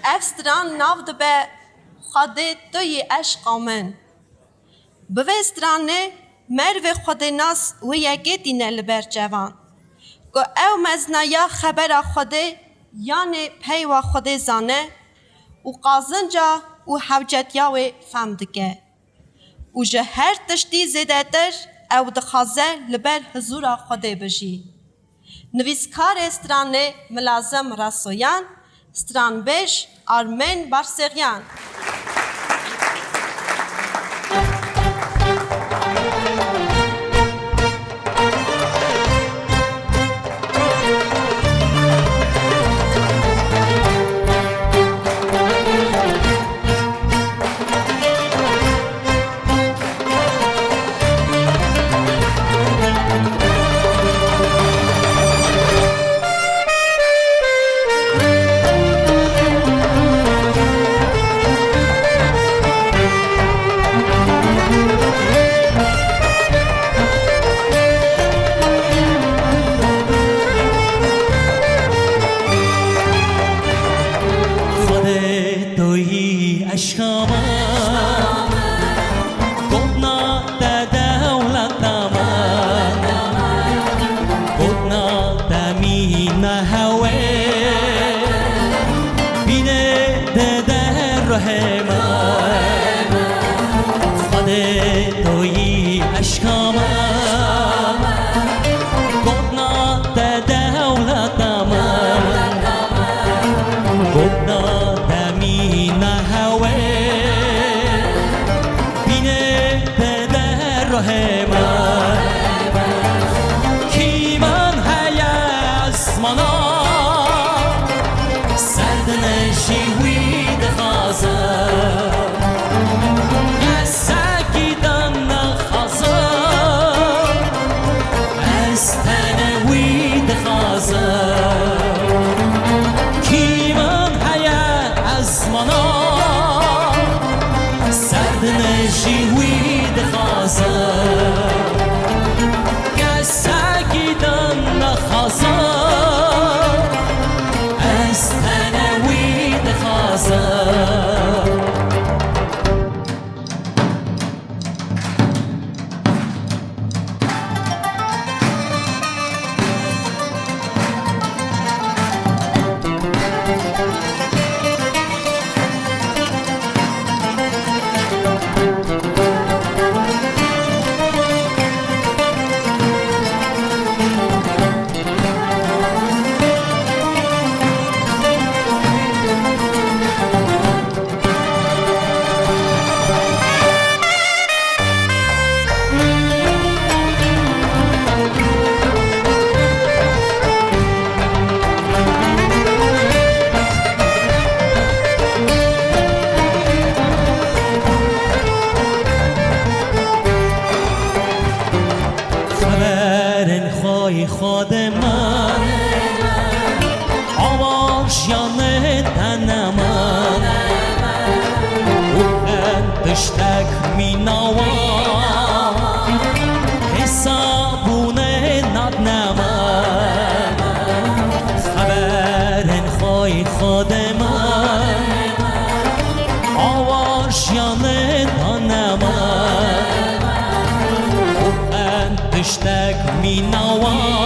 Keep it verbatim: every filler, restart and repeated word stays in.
Ev stran nav dibe Xwedê tu yî eşqa min. Bi vê stranê merivê Xwedênas wê yekê tîne li ber çavan, ku ew mezinaya xebera Xwedê yanê peyva Xwedê zane û qazinca û hewcetiya wê fehm dike. Û ji her tiştî zêdetir ew dixwaze li ber hizûra Xwedê bijî. Nivîskarê stranê Milazim Resoyan, stranbêj Armên Barsêxiyan. Xwedê tu yî eşqa min, gotina te dewleta min, gotina te mîna hewê, bînê te de ruhê min. Xwedê tu yî eşqa min, gotina te dewleta min, gotina te mîna hewê, bînê te de ruhê min. Kî min heye ezmana, ser dinê jî wî dixwaze. Kesekî din nexwaze, ez tenê wî dixwaze. Kî min heye ezmana, ser dinê jî wî dixwaze. Kesekî din nexwaze, ez tenê wî dixwaze. Xeberên xwe yê Xwedê min, awa jiyanê te ne min. Û her tiştek mîna wan, hesabûnê nadne min. Xeberên xwe yê Xwedê min, awa jiyanê te ne min. Û her tiştek mîna wan,